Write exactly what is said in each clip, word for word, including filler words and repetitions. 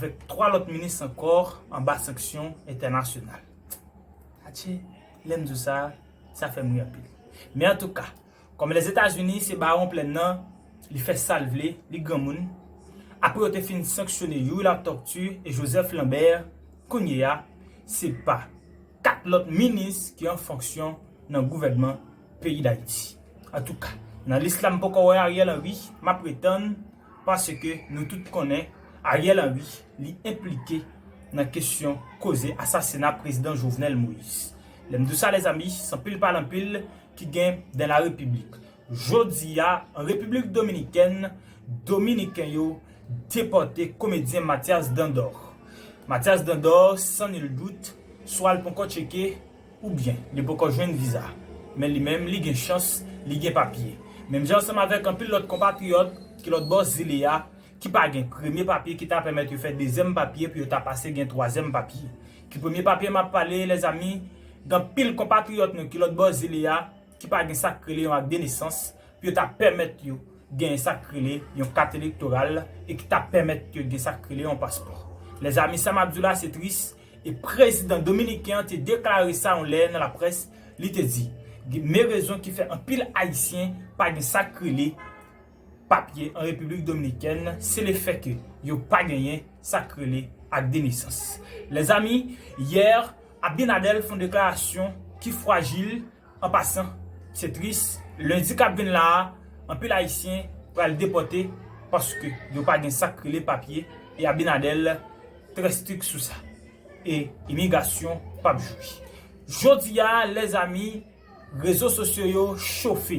avèk twa lòt minis ankò anba sanksyon entènasyonal. Atchè, lè m di w sa, sa fè m ri anpil. Men antouka, kòm Lèzetazini se bawon plèn nan, li fè sa l vle, li granmoun. Apre yo te fin sanksyone Youri Latortue e Joseph Lambert, kounye a, se pa kat lòt minis ki an fonksyon nan gouvènman peyi Dayiti. Antouka, nan lis la m poko wè Ariel Henry, m ap ret tann, paske nou tout konnen Ariel Henry, li enplike nan kesyon koze asasina prezidan Jovenel Moïse. Lè m di w sa, lèzami, se anpil pale anpil ki gen dans la République. Jodi a, an Repiblik Dominikèn, Dominiken yo depòte komedyen Mathias Dandor. Mathias Dandor, san nil dout, swa l poko tcheke, oubyen li poko jwenn viza. Men li menm, li gen chans, li gen papye. Menm jan ansanm avèk anpil lòt konpatriyòt ki lòt bò zile a, ki pa gen premye papye ki ta pèmèt yo fè dezyèm papye pou yo ta pase gen twazyèm papye. Ki premye papye m ap pale, lèzami, gen anpil konpatriyòt nou ki lòt bò zile a, ki pa gen sa k rele yon ak de nesans, pou yo ta pèmèt yo gen sa k rele yon kat elektoral e ki ta pèmèt yo gen sa k rele yon paspò. Lèzami, sa m ap di w la, se tris, e prezidan dominiken an te deklare sa yon lè nan laprès, li te di, men rezon ki fè anpil Ayisyen pa gen sa k rele papye an Repiblik Dominikèn, se lefèke yo pa genyen sa k rele ak de nesans. Lèzami, yè, Abinader fè yon deklarasyon ki frajil, an pasan, se tris, lendi k ap vin la a, anpil Ayisyen pral depòte paske yo pa gen sa k rele papye, e Abinader trè strik sou sa. E imigrasyon p ap jwe. Jodi a, lèzami, rezo sosyo yo chofe.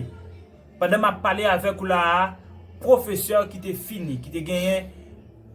Pandan m ap pale avèk ou la a, pwofesè ki te fini, ki te genyen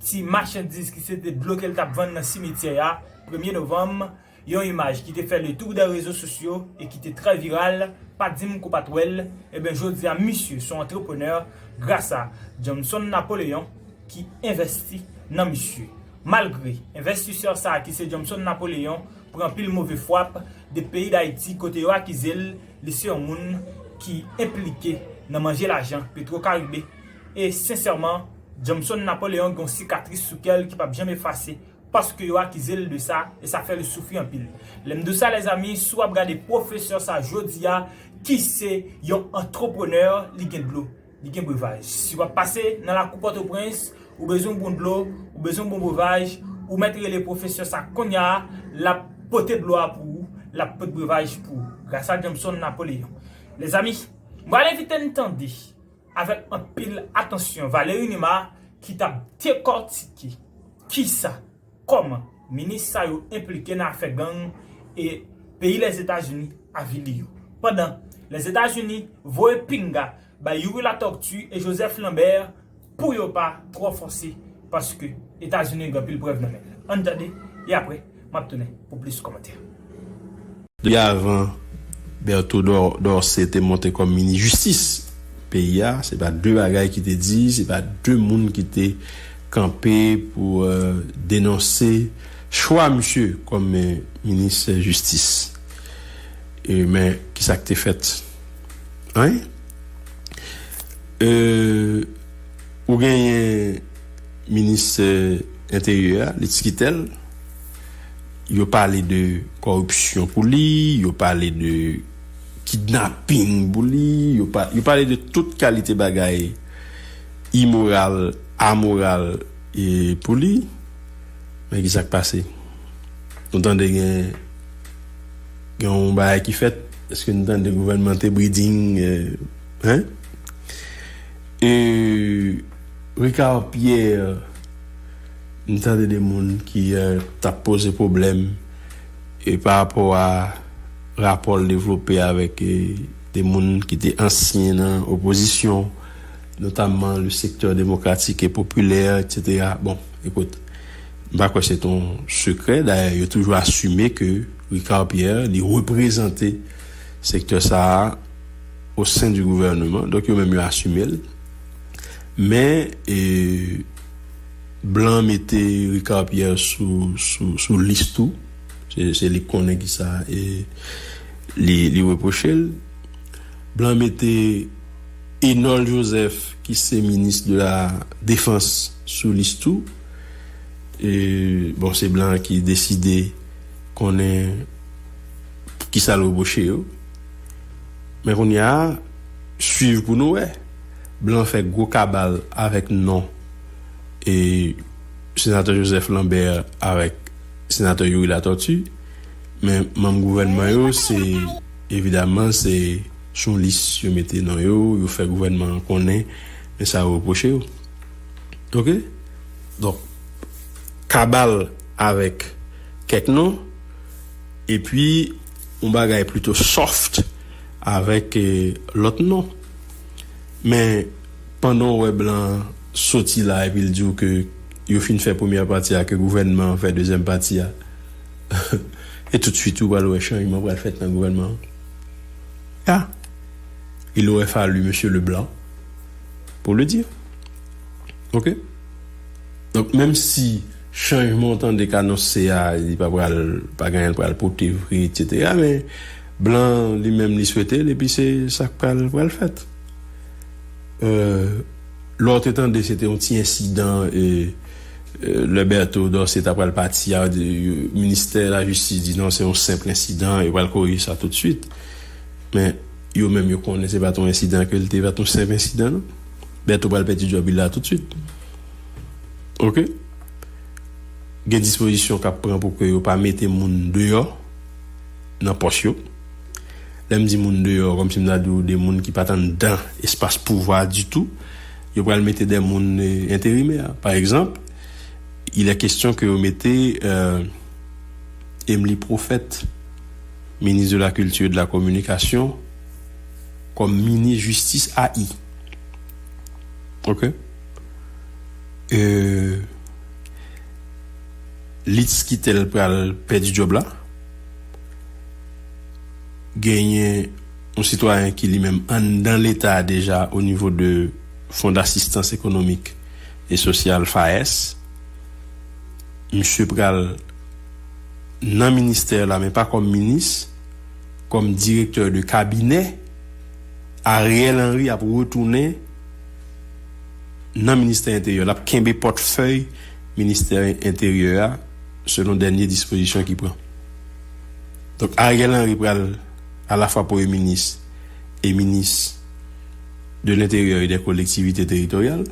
ti machandiz ki se te dlo ke l t ap vann nan simityè a, premye novanm, yon imaj ki te fè letou dè rezo sosyo e ki te trè viral, pa di m ke w pa t wè l, ebyen, jodi a, misye se yon antreprenè gras a Johnson Napoléon ki envèsti nan misye. Malgre envèstisè sa a ki se Johnson Napoléon pran anpil move fwap de peyi Dayiti kote yo akize l, li se yon moun ki enplike nan manje lajan Petro Caribe. E sensèman, Johnson Napoléon gen yon sikatris sou kè l ki p ap janm efase paske yo akize l de sa e sa fè l soufri anpil. Lè m di w sa, lèzami, si w ap gade pwofesè sa jodi a, ki se yon antreprenè, li gen dlo, li gen brevaj. Si w ap pase nan lakou Pòtoprens, ou bezwen yon bon dlo, ou bezwen yon bon brevaj, ou mèt rele pwofesè sa kounye a, l ap pote dlo a pou ou, l ap pote brevaj pou ou, gras a Johnson Napoléon. Lèzami, m pral envite n tande avèk anpil atansyon Valéry Numa ki t ap dekòtike kisa, kòman minis sa yo enplike nan afè gang e peyi Lèzetazini avili yo. Pandan Lèzetazini voye pinga bay Youri Latortue e Joseph Lambert pou yo pa twò fòse, paske Etazini gen anpil prèv nan men l. Ann tande, e apre, m ap tounen pou plis kòmantè. Depi avan Berto Dor- Dorcé te monte kòm minis jistis peyi a, se pa de bagay ki te di, se pa de moun ki te kanpe pou euh, denonse chwa misye kòm euh, minis jistis. E, men, kisa k te fèt? Anyen. Euh, ou genyen minis euh, enteryè a, li ti kite l. Yo pale de kòripsyon pou li, yo pale de kidnaping pou li, yo, pa, yo pale de tout kalite bagay imoral, amoral e pou li. Men kisa k pase? Nou tande gen gen yon bagay ki fèt, èske nou tande gouvènman te breeding, euh, hein? E Ricard Pierre, m tande de moun ki euh, t ap poze pwoblèm e pa rapò a rapò l devlope avèk euh, de moun ki te ansyen nan opozisyon, notamman le secteur démocratique et populaire, et cetera. Bon, ekout, m pa kwè se t on sekrè. Dayè, yo toujou asime ke Ricard Pierre, li reprezante sektè sa a au sein du gouvernement. Donk, yo menm yo asime l. Men, e, blan mete Ricard Pierre sou, sou, sou lis tou. Se, se li k konnen kisa e li, li repwoche l. Blan mete Enol Joseph, ki se minis de la defans, sou lis tou. E, bon, se blan ki deside konnen kisa l repwoche yo. Men kounye a, swiv pou nou wè. Blan fè gwo kabal avèk non e Senatè Joseph Lambert avèk Senatè Youri Latortue. Men manm gouvènman yo, se evidaman se sou lis yo mete non yo, yo fè gouvènman an konnen, men sa yo repwoche yo. Oke? Donk, kabal avèk kèk non, epi yon bagay plito soft avèk eh, lòt non. Men pandan w wè blan soti la epi l di w ke yo fin fè premyè pati a, ke gouvènman an fè dezyèm pati a, e toutswit ou pral wè chanjman pral fèt nan gouvènman an. Ya. Il aurait fallu Monsieur Leblanc pour le dire. Oke? Donk, menm si chanjman w tande k anonse a, li pa pral, pa gen anyen l pral pote vre, etsetera, men blan li menm li swete l, epi se sa k pral, pral fèt. Euh, lè w te tande se te yon ti ensidan, e, e, lè Berto Dorcé ta pral pati a, de, ministè lajistis di non, se yon senp ensidan, yo pral korije sa toutswit. Men, yo menm yo konnen se pa t yon ensidan ke l te, pa t yon senp ensidan, non. Berto pral pèdi djòb li la toutswit. Oke? Gen dispozisyon k ap pran pou ke yo pa mete moun deyò nan pòs yo. Lè m di moun deyò, kòmsi m ta di w de moun ki pa t anndan espas pouvwa ditou, yo pral mete de moun, eh, enterimè. Pa egzanp, il est question ke yo mete, eh, Emmelie Prophète, ministre de la Culture et de la Communication, kòm minis jistis A I. Oke? Euh, Litz Quitel pral pèdi djòb la. Genyen yon sitwayen ki li menm anndan Leta a deja o nivo de Fonds d'Assistance Économique et Sociale, FAES. Misye pral nan ministè la, men pa kòm minis, kòm direktè de kabinè. Ariel Henry ap retounen nan ministè enteryè. L ap kenbe pòtfèy ministè enteryè a, selon dènye dispozisyon ki pran. Donk, Ariel Henry pral alafwa premye minis e minis de lenteryè e dè kolektivite teritoryal.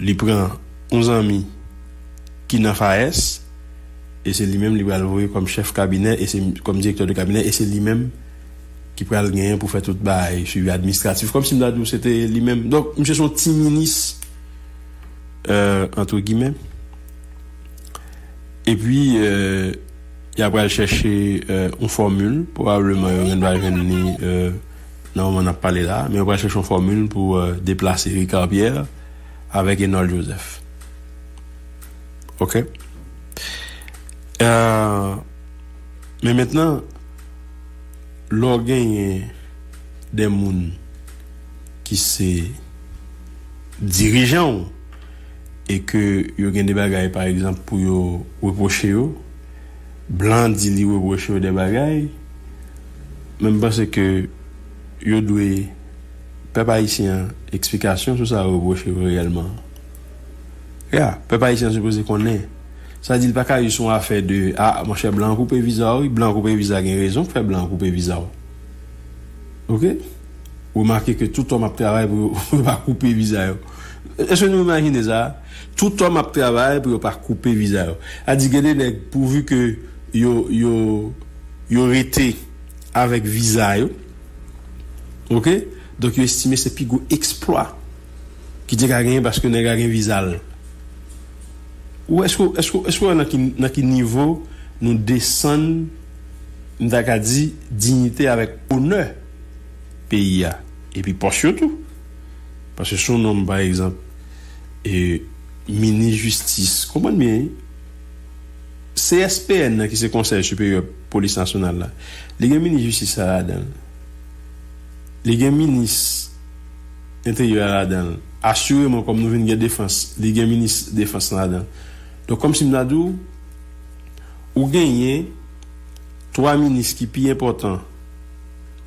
Li pran yon zanmi ki nan FAES, e se li menm li pral voye kòm chèf kabinè, e se kòm direktè de kabinè, e se li menm ki pral genyen pou fè tout bagay, swivi administratif, kòmsi m ta di w se te li menm. Donk, misye se yon ti minis, euh, entre guillemets. Epi, euh, y ap pral chèche, euh, yon fòmil, pwobableman yo gen dwa jwenn li, euh, nan moman n ap pale la, men yo pral chèche yon fòmil pou, euh, deplase Ricard Pierre avèk Enol Joseph. Oke? Euh, men mentnan, lè w genyen de moun ki se dirijan w e ke yo gen de bagay, pa egzanp, pou yo repwoche yo, blan di li repwoche yo de bagay, men m panse ke yo dwe pèp ayisyen an eksplikasyon sou sa yo repwoche yo reyèlman. Ya, pèp ayisyen an sipoze konnen. Sa di l pa ka jis yon afè de, a, monchè, blan an koupe viza w, wi, blan an koupe viza, gen rezon k fè blan an koupe viza w. Oke? Remake ke tout òm ap travay pou yo, pou yo pa koupe viza yo. Èske nou imajine sa? Tout òm ap travay pou yo pa koupe viza yo. A di, gen de nèg, pouvi ke yo, yo, yo rete avèk viza yo, oke? Donk, yo estime se pi gwo eksplwa ki te ka genyen paske nèg la gen viza l. Ou èske, èske, èske w wè nan ki, nan ki nivo nou desann, m ta ka di, diyite avèk onè peyi a, epi pòs yo tou? Paske si yon nonm, pa egzanp, e, minis jistis, konprann byen, wi, C S P N nan, ki se Konsèy Siperyè Polis Nasyonal la, li gen minis jistis la ladan l. Li gen minis enteryè a ladan l. Asireman, kòm nou vin gen defans, li gen minis defans lan ladan l. Donk, kòmsi m ta di w, ou genyen twa minis ki pi enpòtan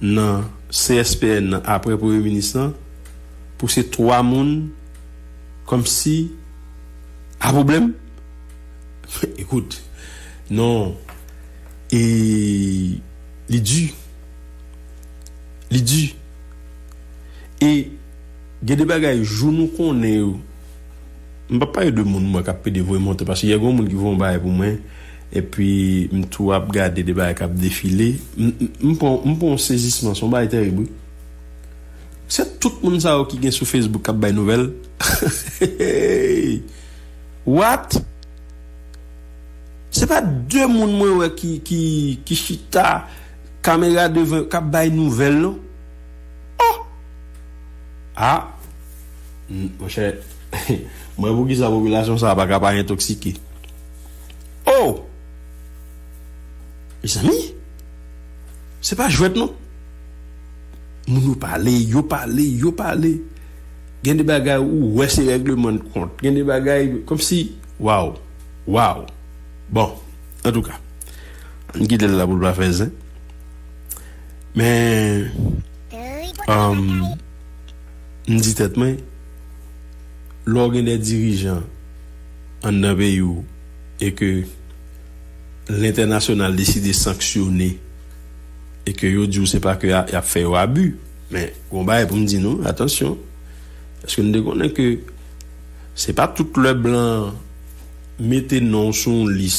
nan C S P N nan apre premye minis lan, pou se twa moun kòmsi A pwoblèm? Ekout, non. E li di. Li di. E gen de bagay, jou nou konnen yo, m p ap pale de moun mwen k ap pede voye monte, paske yè gen yon moun ki voye yon bagay pou mwen, epi m tou ap gade de bagay k ap defile. M, m, m pran, m pran yon sezisman, se yon bagay terib, wi. Se tout moun sa yo ki gen sou Facebook k ap bay nouvèl. What? Se pa de moun mwen wè ki, ki, ki chita, kamera devan, k ap bay nouvèl, non. Oh! Ah! Monchè, mwen, poukisa popilasyon sa a pa ka pa entòksike? Oh! Mezanmi, se pa jwèt, non. Moun yo pale, yo pale, yo pale. Gen de bagay ou wè se règleman de kont. Gen de bagay kòmsi, waw, waw. Bon, antouka, m kite l la pou l pa fè zen. Men, um, m di tèt mwen, lè w gen de dirijan anndan peyi w e ke lentènasyonal deside sanksyone e ke yo di w se pa ke y ap fè yo abi. Men, gon bagay pou m di nou, atansyon. Èske nou te konnen ke se pa tout lè blan mete non w sou yon lis,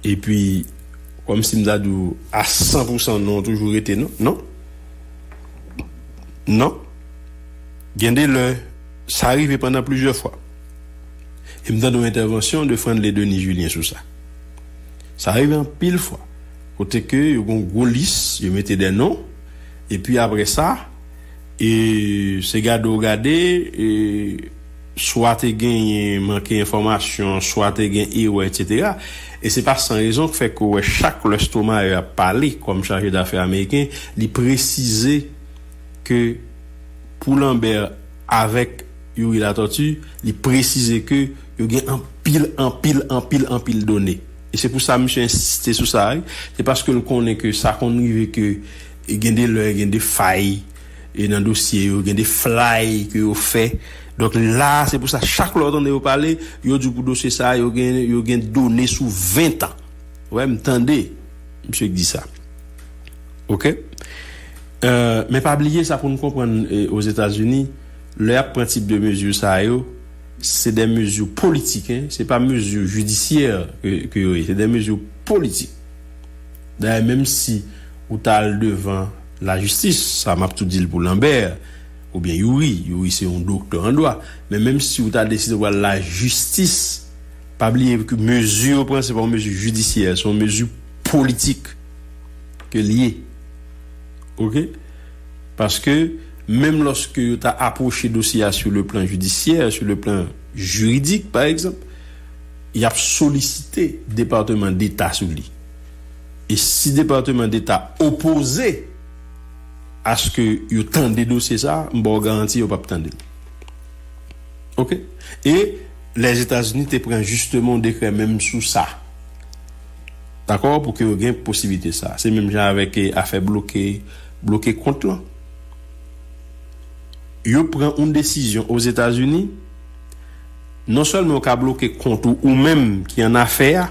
epi, kòmsi m ta di w, a san pou san non w toujou rete, non? Non. Non. Gen de lè, sa rive pandan plizyè fwa. E m tande yon entèvansyon de Frandley Denis Julien sou sa. Sa rive anpil fwa. Kote ke yo gen yon gwo lis, yo mete de non, epi apre sa, e se gade w gade, e swa te genyen manke enfòmasyon, swa te gen erè, etsetera. E se pa san rezon k fè ke w wè chak lè Stromae ap pale kòm chaje dafè ameriken, li presize ke pou Lambert avèk Youri Latortue, li presize ke yo gen anpil, anpil, anpil, anpil done. E se pou sa misye ensiste sou sa, wi. Se paske l konnen ke sa konn rive ke, e, gen de lè, gen de fay, e, nan dosye yo, gen de flay ke yo fè. Donk la, se pou sa, chak lè w tande yo pale, yo di w pou dosye sa, yo gen, yo gen done sou ven tan. Wè, m tande misye k di sa. Oke? Euh, men pa bliye sa pou n konprann, eh, Ozetazini, lè y ap pran tip de mezi sa yo, se de mezi politik, en, se pa mezi jidisyè ke, ke yo ye, se de mezi politik. Dayè, menm si ou ta al devan lajistis, sa m ap tou di l pou Lambert, oubyen Youri, Youri se yon doktè an dwa, men menm si ou ta deside w al lajistis, pa bliye ke mezi yo pran, se pa yon mezi jidisyè, se yon mezi politik ke l ye. Oke? Paske menm lòske yo ta apwoche dosye a sur le plan judiciaire, sur le plan juridique, pa egzanp, y ap solisite Depatman Deta sou li. E si Depatman Deta opoze aske yo tande dosye sa, m ba w garanti yo p ap tande l. Oke? E Lèzetazini te pran jisteman yon dekrè menm sou sa. Dakò? Pou ke yo gen posiblite sa. Se menm jan avèk, eh, afè bloke, bloke kont lan. Yo pran yon desizyon Ozetazini, non sèlman yo ka bloke kont ou, ou menm ki an afè a,